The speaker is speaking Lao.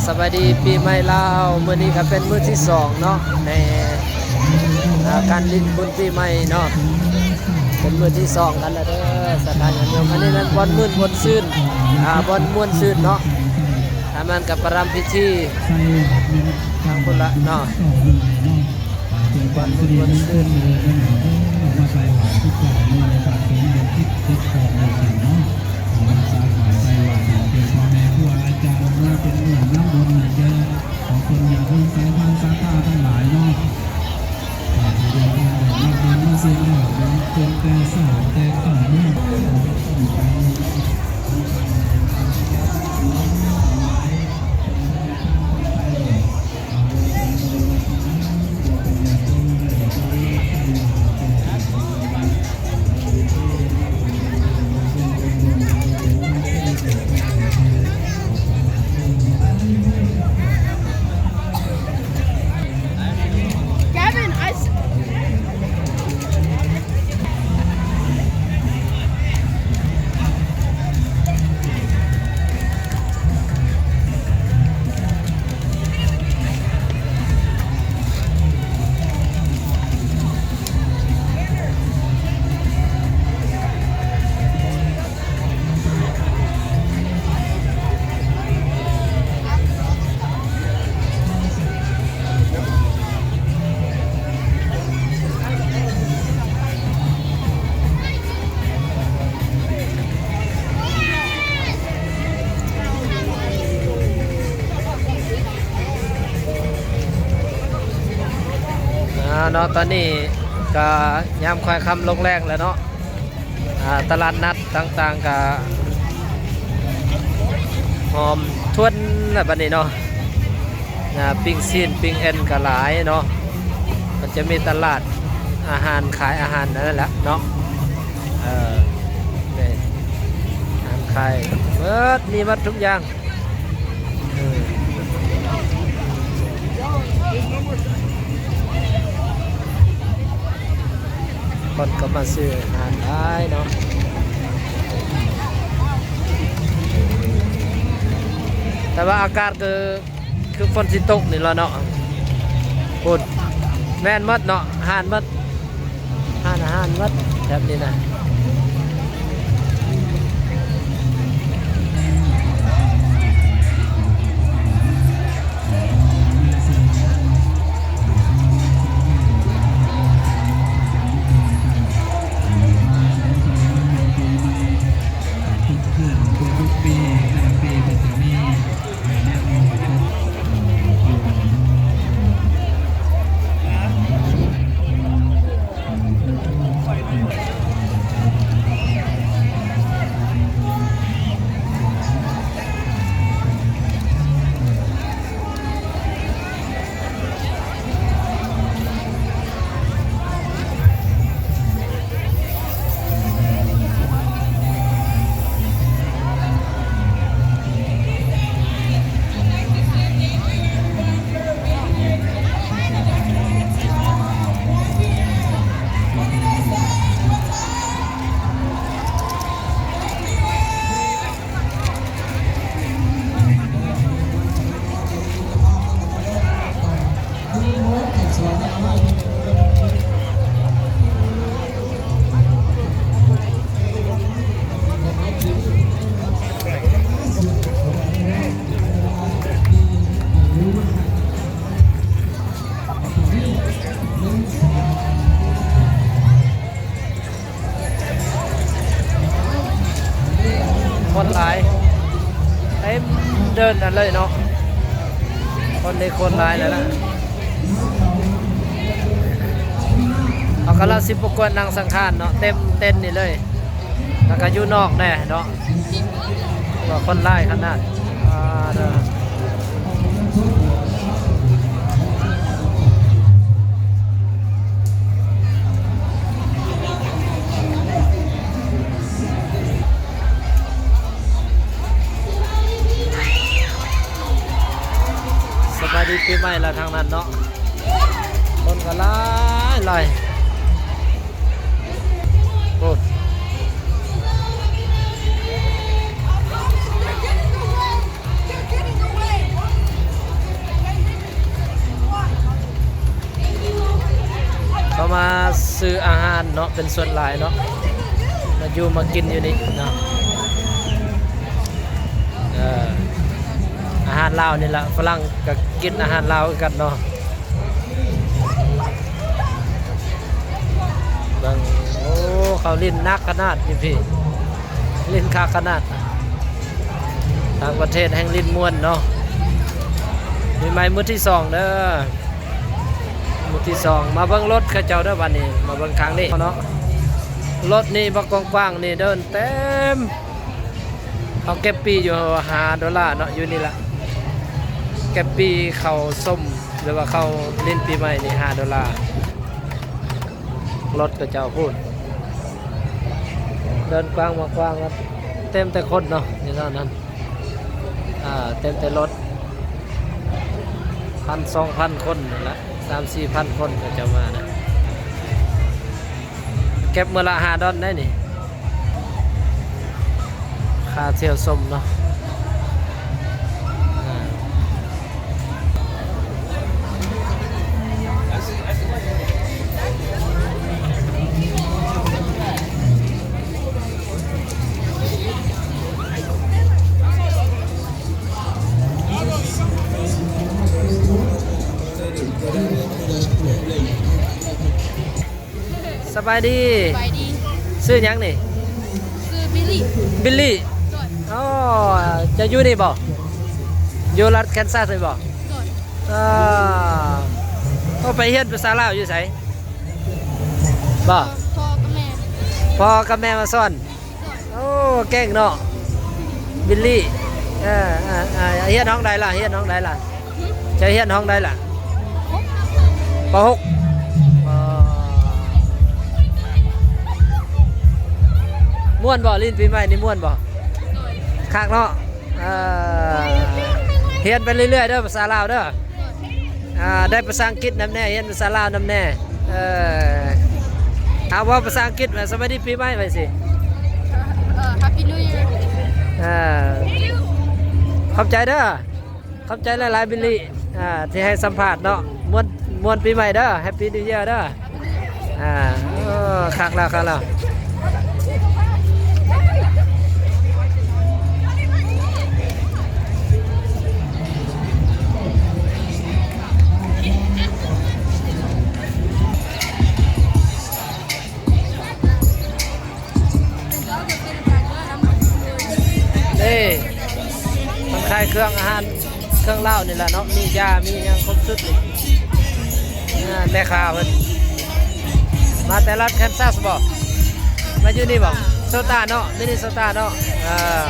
ສະບາຍດີປີໃໝ່ລາວ ມື້ນີ້ກໍເປັນມື້ທີສອງເນາະ ໃນ ອ່າ ການຫຼິ້ນບຸນປີໃໝ່ເນາະ ເປັນມື້ທີສອງກັນແລ້ວເດີ ສະດາຍາດໂຍມ. ອັນນີ້ແມ່ນບ່ອນມື່ນມ່ວນຊື່ນ ອ່າ ບ່ອນມ່ວນຊື່ນເນາະ ອັນນັ້ນກໍປະລຳພິທີ ທາງພຸ້ນລະເນາະ. ເປັນວັນບຸນວັນຊື່ນເດີ ມາໃສ່ບາດທຸກເຈົ້າມື້ໃນພາກເປັນເດືອນສິບເຈັດຂອງໂລກນີ້ເນາະ ອອກພັນສາຂາມໃສ່ບາດເປັນພໍ່ແມ່ຄູອາຈານມາເປັນເມືອງນ້ຳບົນໃຫ້ແກ່ຂອງຄົນຍາດໂຍມສາຍທານສັດທາທັງຫຼາຍເນາະ ທີ່ເດີນທາງໄດ້ມາເປັນມາເຊິ່ງແລ້ວເປັນແຕ່ເຊົ້າແຕ່ຄ່ຳເນາະ. ອ່າ ເນາະ ຕອນນີ້ກະຍາມຄ່ອຍຄ່ຳລົງແລງແລ້ວເນາະ ອ່າ ຕະຫຼາດນັດຕ່າງໆກະຫອມທວນແລ້ວບັດນີ້ເນາະ ອ່າ ປີ້ງຊີ້ນປີ້ງເອັນກະຫຼາຍເນາະ ມັນຈະມີຕະຫຼາດອາຫານ ຂາຍອາຫານອັນນັ້ນແຫຼະເນາະ ເອີ ນີ້ ຮ້ານຂາຍເບິດ ມີເບິດທຸກຢ່າງ. ຄົນກໍມາຊື້ອາຫານຫຼາຍເນາະ ແຕ່ວ່າອາກາດກໍຄືຝົນຊິຕົກນີ້ລະເນາະ ພຸ້ນ ແມ່ນໝົດເນາະ ຮ້ານໝົດ. ຮ້ານອາຫານໝົດແບບນີ້ນະ. ຄົນຫຼາຍ ເຕັມເດີ່ນນັ້ນເລີຍເນາະ ຄົນນີ້ຄົນຫຼາຍແລ້ວລະ ເຂົາກຳລັງຊິປະກວດນັ່ງສັງຂານເນາະ ເຕັມເຕັນນີ້ເລີຍ ແລ້ວກະຢູ່ນອກແດ່ເນາະ ວ່າຄົນຫຼາຍຂະໜາດ ອ່າ ເດີ. ສະບາຍດີປີໃໝ່ລະທາງນັ້ນເນາະ ຄົນກໍຫຼາຍຫຼາຍ ໂອ້. ເປັນສ່ວນຫຼາຍເນາະ ມາຢູ່ມາກິນຢູ່ນີ້ເນາະ. ເອີ ອາຫານລາວນີ້ລະ ຝຣັ່ງກໍກິນອາຫານລາວຄືກັນເນາະ. ເບິ່ງ ໂອ້ ເຂົາຫຼິ້ນໜັກຂະໜາດຢູ່ພີ້ ຫຼິ້ນຄັກຂະໜາດ. ຕ່າງປະເທດແຮ່ງຫຼິ້ນມ່ວນເນາະ. ປີໃໝ່ມື້ທີສອງເດີ ມື້ທີສອງ. ມາເບິ່ງລົດເຂົາເຈົ້າເດີ ບາດນີ້ມາເບິ່ງຂ້າງນີ້ເນາະ. ລົດນີ້ບັກກວ້າງໆນີ້ເດີ ເຕັມ. ເຂົາເກັບປີ້ຢູ່ຫ້າໂດລາເນາະ ຢູ່ນີ້ລະ ເກັບປີ້ເຂົ້າຊົມ ຫຼືວ່າເຂົ້າຫຼິ້ນປີໃໝ່ນີ້ຫ້າໂດລາ. ລົດເຂົາເຈົ້າພຸ້ນ ເດີນກວ້າງມາກວ້າງ ເຕັມແຕ່ຄົນເນາະ ຢູ່ແຖວນັ້ນ ອ່າ ເຕັມແຕ່ລົດ ພັນສອງພັນຄົນນັ້ນລະ ສາມສີ່ພັນຄົນເຂົາເຈົ້າມານະ. ເກັບມື້ລະຫ້າດອນໄດ໋ນີ້ ຄ່າທ່ຽວຊົມເນາະ. ສະບາຍດີ ສະບາຍດີ. ຊື່ຫຍັງນີ້? ຊື່ບິລລີ. ບິລລີ? ໂດຍ. ອໍ ເຈົ້າຢູ່ນີ້ບໍ່? ຢູ່ລັດແຄນຊັສນີ້ບໍ່? ໂດຍ. ອ່າ ໂອ້ ໄປຮຽນພາສາລາວຢູ່ໃສ? ບໍ່? ພໍ່ກັບແມ່ ພໍ່ກັບແມ່ມາສອນ. ໂອ້ ເກັ່ງເນາະ ບິລລີ. ເອີ ຮຽນຫ້ອງໃດລະ? ຮຽນຫ້ອງໃດລະ? ເຈົ້າຮຽນຫ້ອງໃດລະ? ປ. ຫົກ. ອໍ ມ່ວນບໍ່? ຫຼິ້ນປີໃໝ່ນີ້ມ່ວນບໍ່? ຄັກເນາະ. ເອີ ຮຽນໄປເລື້ອຍໆເດີ ພາສາລາວເດີ. ອ່າ ໄດ້ພາສາອັງກິດນຳແດ່ ຮຽນພາສາລາວນຳແດ່. ເອີ ເອົາເວົ້າພາສາອັງກິດ ສະບາຍດີປີໃໝ່ໄວ້ຊິ. ເອີ Happy New Year. ເອີ ຂອບໃຈເດີ ຂອບໃຈຫຼາຍໆ ບິລລີ ອ່າ ທີ່ໃຫ້ສຳພາດເນາະ. ມ່ວນ ມ່ວນປີໃໝ່ເດີ Happy New Year ເດີ. ອ່າ ເອີ ຄັກແລ້ວ ຄັກແລ້ວ. ເດ້ ເພິ່ນຂາຍເຄື່ອງອາຫານ ເຄື່ອງລາວນີ້ລະເນາະ ມີຢາ ມີຫຍັງຄົບຊຸດນີ້. ອ່າ ແມ່ຄ້າເພິ່ນມາແຕ່ລັດແຄນຊັສບໍ່? ມາຢູ່ນີ້ບໍ່? ໂຊຕາເນາະ ມິນິໂຊຕາເນາະ. ອ່າ